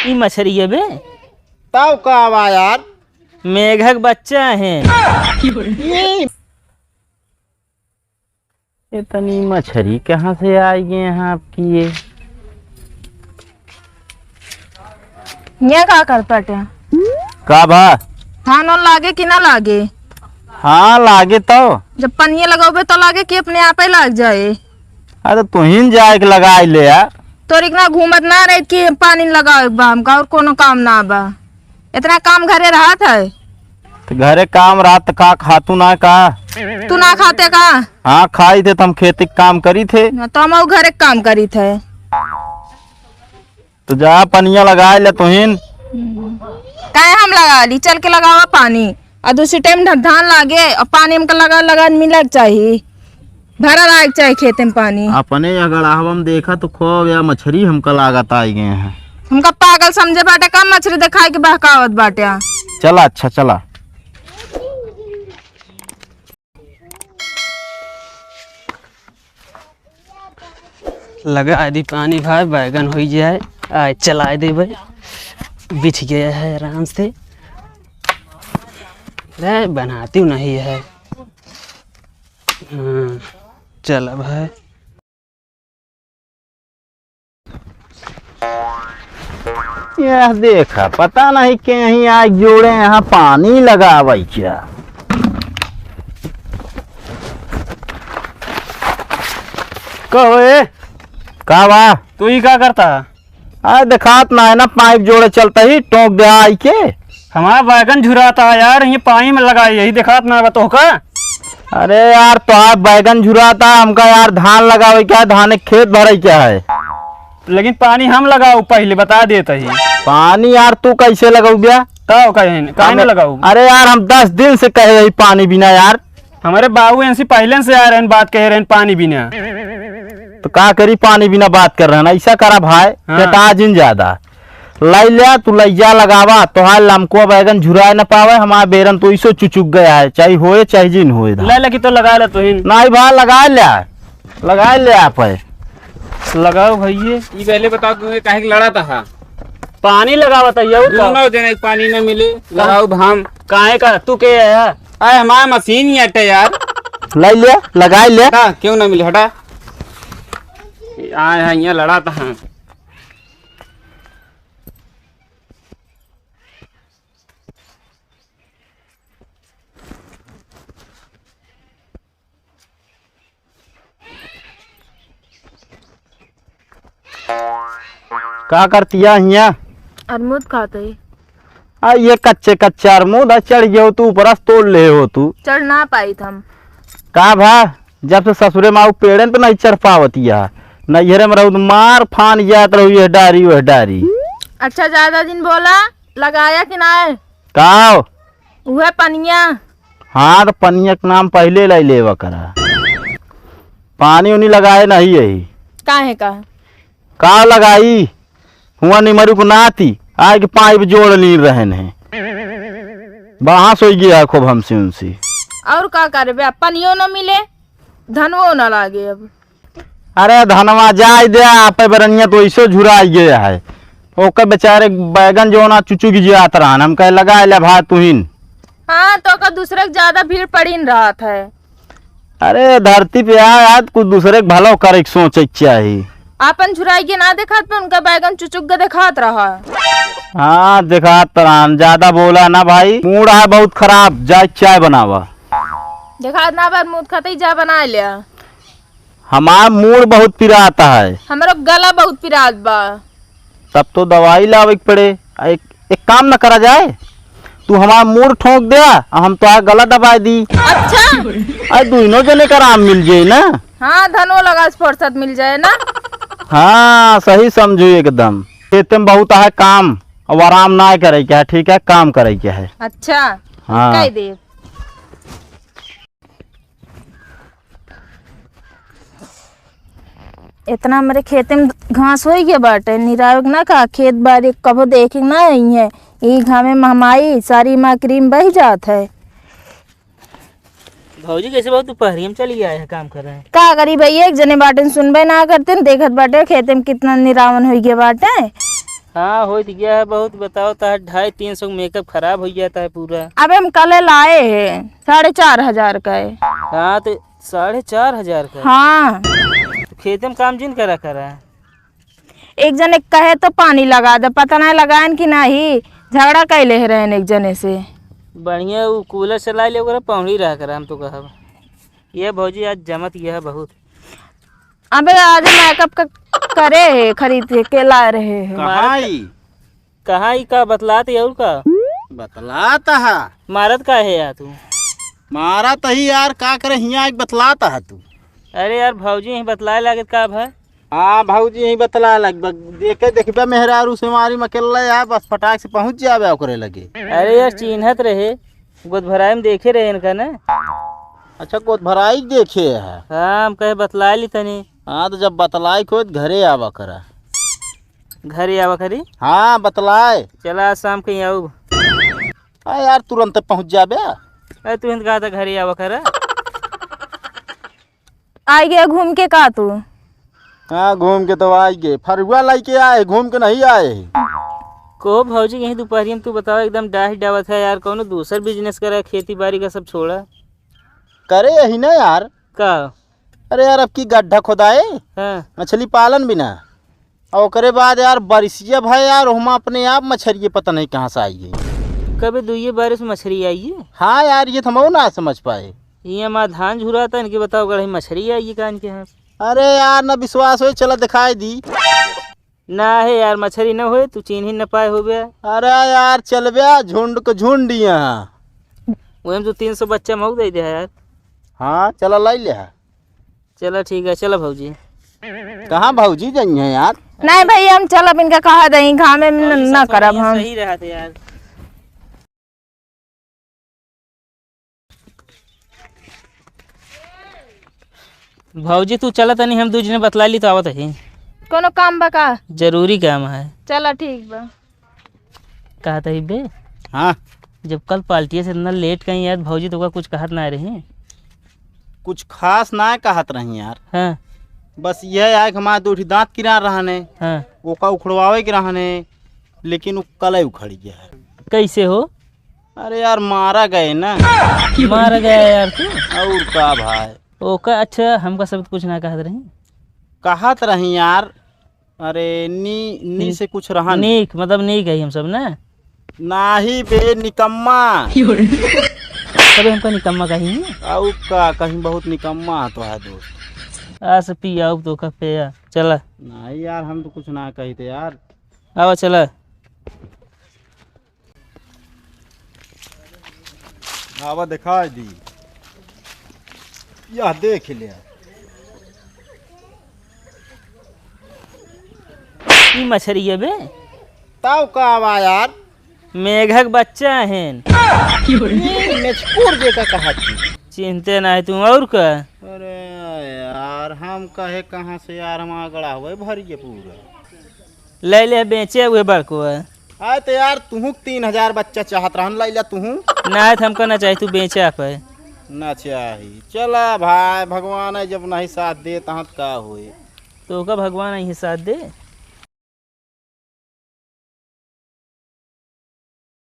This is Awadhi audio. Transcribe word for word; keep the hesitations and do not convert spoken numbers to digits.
ई मछरी है बे। तब का बा यार? मेघक बच्चा है। ये इतनी मछरी कहाँ से आई गए हैं आपकी ये? ये का करत बाटे? का बा? धान ओन लागे कि ना लागे? हाँ, लागे तो। जब पनिया लगावे तो लागे कि अपने आप ही लाग जाए? अरे, तुहिन जाए के लगाई ले यार। तोर इतना घूमत ना रहे कि पानी लगावे के बा हमका, और कोनो काम ना बा। इतना काम घरे रहत है। तो घरे काम रहत तो का खातू ना का? तू ना खाते का? हाँ, खाई थे, तो हम खेती के काम करी थे। ना, तो हम घरे के काम करी थे। तो जा पनिया लगाए ले तुहिन। काहे हम लगा ली? चल के लगावा पानी। और दूसरी टाइम ध-, धान लागे और पानी हमका लगा, लगा मिले के चाही, भरा रहे के चाही खेते में पानी। अपने अगर आहवा में देखा तो खूब या मछरी हमका लागत आई गए हैं। हमका पागल समझे बाटे का? मछरी दिखाई के बहकावत बाटे। चला, अच्छा, चला। लगा दी पानी भाई, बैगन हो जाए, आज चलाए देबे। बिछ गया है आराम से। ले, बनाती नहीं है। हाँ, चल भाई। यह देखा, पता नहीं कहीं आज जोड़े यहाँ पानी लगावे क्या। कहो ए, का बा? तू ही का करता? आ, देखात ना है ना, पाइप जोड़े चलता ही टोंक दे आई के। हमारा बैगन झुराता है यार, ये पानी में लगाई, यही देखात ना बा तोहका। अरे यार, तोहार बैगन झुराता, हमका यार धान लगावे क्या है, धान के खेत भरे क्या है। लेकिन पानी हम लगाओ, पहले बता देता ही। पानी यार तू कैसे लगाऊ बे? का हो, काहे न, काहे न लगाऊ? अरे यार, हम दस दिन से कहे यही पानी बिना यार। हमारे बाबू इनसे पहले से आ रहे हैं, बात कह रहे हैं पानी बिना। तो का करी, पानी बिना बात कर रहे हैं, ऐसा करा भाई, हाँ। पेटा जिन ज्यादा। लाई लिया, तू लैया लगावा, तोहार लमको बैगन झुराए न पावे, हमारा बेरन तो इसो चुचुक गया है, चाहे होए, चाहे जिन होए। ला, ला कि तो लगा ले तुहिन। नहीं भाई, लगा लिया, लगा लिया आप है। लगाओ भैये। ई पहले बताओ, तू काहे के लड़ा था? पानी लगावा था, यहू का? दोनों जने पानी न मिले, लगाओ भाम। काहे का? तू के आया? आए, हमारा मशीन ही अटे यार। लाई लिया, लगा लिया। हटा, क्यों ना मिले, हटा। आए हैं, यहाँ लड़ा था। का करतिया हियाँ? अरमूद खात ही। आ, ये कच्चे कच्चे अरमूद, आ, चढ़ गए हो तू ऊपर, आज तोड़ ले हो तू। चढ़ ना पाई हम। का भा, जब से ससुरे माऊ पेड़न पे नहीं चढ़ पावतिया, नैहरे में रहू तो मार फान जात रहू, ये डारी, वह डारी। अच्छा, ज्यादा दिन बोला, लगाया कि ना? का? उहे पनिया। हाँ, तो पनिया के नाम पहिले लाई लेवा करा। पानी उनी लगाए नहीं यही। काहे का? का लगाई? हुआ निमरू को नाती, आए के पाइप जोड़ ली रहन है। बहस हो गया है खूब हमसे उनसे। और का करबे, अब पनियो न मिले, धनवो न लागे अब। अरे धनवा जाए दे, आपे बरनिया तो ऐसो झुराई गया है। ओकर बेचारे बैगन जो ना चुचुक जात रहन, हम कहे लगा ले भाई तुहिन। हाँ, तो ओकर दूसरे के ज्यादा भीड़ पड़ीन रहत है। अरे धरती पे आ यार, कुछ दूसरे के भलो करे के सोचे के चाही। आपन झुराई के ना देखात पे उनका बैगन चुचुक के देखात रहा। हाँ देखात रहन, ज्यादा बोला ना भाई, मूड है बहुत खराब, जा चाय बनावा। देखात ना बा, मूड खतई जा बना लिया। हमार मूड बहुत पिरात है। हमरो गला बहुत पिरात बा। तब तो दवाई लावे के पड़े। आ, एक, एक काम न करा जाए, तू हमार मूड ठोंक दे, आ हम तो गला दबाए दी। अच्छा। आ, दोनों जने का आराम मिल जाए ना। हाँ, धनो लगा से फुर्सत मिल जाए ना। हाँ, सही समझू एकदम। खेते में बहुत है काम, अब आराम ना करे के है, ठीक है, काम करे के है। अच्छा, हाँ। कह दे। इतना हमरे खेते में घास होइ गया बाटे, निरावे के ना का, खेत बारी कबो देखे के ना आई है। ई घामे में हम आई, सारी माँ क्रीम बह जात है। भौजी कैसे बहुत दोपहरिया में चली आए हैं काम कर रहे हैं? का करी भैया, एक जने बाटे सुनबे ना करते, देखत बाटे खेते में कितना निरावन होइ गया बाटे। हाँ, होइत गया है बहुत। बताओ, तार ढाई तीन सौ मेकअप खराब होइ जाता है पूरा। अबे हम कले लाए हैं, साढ़े चार हजार का है। हाँ, तो साढ़े चार हजार का है? हाँ। तो खेते में काम जिन करा करा। एक जने कहे तो पानी लगा दे, पता नहीं लगाएन कि नहीं, झगड़ा कैले है रहन एक जने से। बढ़िया, उ कूलर चला ले, ओकरा पौड़ी रहा करा, हम तो कहब। ये भौजी आज जमत यह बहुत। अबे आज मेकअप का करे है, खरीद के, के ला रहे हैं। कहाँ मारत ई? कहाँ ई का बतलात है और का? बतलात है। मारत का है यार तू? मारत ही यार, का करे हियाँ एक बतलात है तू। अरे यार भौजी यहीं बतलाए लागत का भा? हाँ भौजी यहीं बतलाए लग, देखे देखबे मेहरारू से मारी मकेला यार, बस फटाक से पहुँच जाबे ओकरे लगे। अरे यार चिन्हत रहे, गोदभराई में देखे रहे इनका ना। अच्छा, गोदभराई देखे है? हाँ, हम कहे बतलाए ली तनी। हाँ, तो जब बतलाए को तो घरे आवा करा। घरे आवा करी? हाँ, बतलाए। चला, आज शाम के ही आऊ। हाँ यार, तुरंत पहुँच जाबे। अरे, तू हिंद कहा था घरे आवा करा। आइ गया घूम के का तू? हाँ, घूम के तो आइ गए। फरुआ लाइ के आए, घूम के नहीं आए। को भौजी, यहीं दुपहरिया में तू बताओ, एकदम डाह डावत है यार, कौनो दूसर business करा, खेती बारी का सब छोड़ा। करे यही ना यार। का? अरे यार, अब की गड्ढा खोदाए, हाँ। मछली पालन बिना। और ओकरे बाद यार, बरिसिया भाई यार, ओहमा अपने आप मछरिये पता नहीं कहाँ से आई है। कबे दुइये बारिश में मछरी आई है? हाँ यार, ये तो हम ना समझ पाए। ये हमारा धान झुराता, इनके बताओ, गढ़े मछरी आई है का इनके यहाँ? अरे यार, ना विश्वास होए, चला दिखाई दी। ना है यार, मछरी न होए, तू चीन्ही न पाए होबे। अरे यार, चलबे, झुंड के झुंड यहाँ। वही में तू तीन सौ बच्चा मऊ दे दे यार। हाँ, चला लाई ले। चला ठीक है, चला भौजी। कहाँ भौजी जाई है यार? नहीं भैया, हम चलब, इनका कहा दई, घामे में न, अरे न सब करब हम। सही रहत है यार। भौजी, तू चला तनी, हम दू जने बतला ली तो आवत ही। कोनो काम बा का? जरूरी काम है। चला, ठीक बा। कहत ही बे। हाँ। जब कल पार्टी से इतना लेट कहीं यार, भौजी तो का कुछ कहत ना रही? कुछ खास ना कहत रही यार। हाँ। बस यह है कि हमारे दो ठी दांत किरान रहने। हाँ। ओका उखड़वावे के रहने, लेकिन वो कल ही उखड़ गया है। कैसे हो? अरे यार, मारा गए ना। मारा गया यार तू? और का भाई? ओका, अच्छा, हमका सब कुछ ना कहत रही? कहत रही यार। अरे, नी, नी नी-, से कुछ रहा नहीं। नीक, मतलब नीक है हम सब ना? नाही बे, निकम्मा। तबे हमका निकम्मा कही? आउ का कहीं, बहुत निकम्मा तो है दोस्त। आ से पी, आउ तो का पे आ, चला। नहीं यार, हम तो कुछ ना कही थे यार। आवा, चला। आवा, दिखाई दी। यह देख ले। ई मछरी है बे? ताऊ का आवा यार? मेघक बच्चा हैं। ये मेचकोर जेका कहा थी। चिंते ना है तुम, और का? अरे यार, हम कहे कहाँ से यार, हम आगड़ा हुए भर के पूरा। ले ले, बेचे हुए बड़को है। आए तो यार, तुहू तीन हजार बच्चा चाहत रहन, लाई ला तुहू। ना, तो हमको ना चाही, तू बेचे आप है। ना चाही। चला भाई, भगवान है जब नहीं साथ दे, तहाँ का होए। तो का भगवान नहीं साथ दे?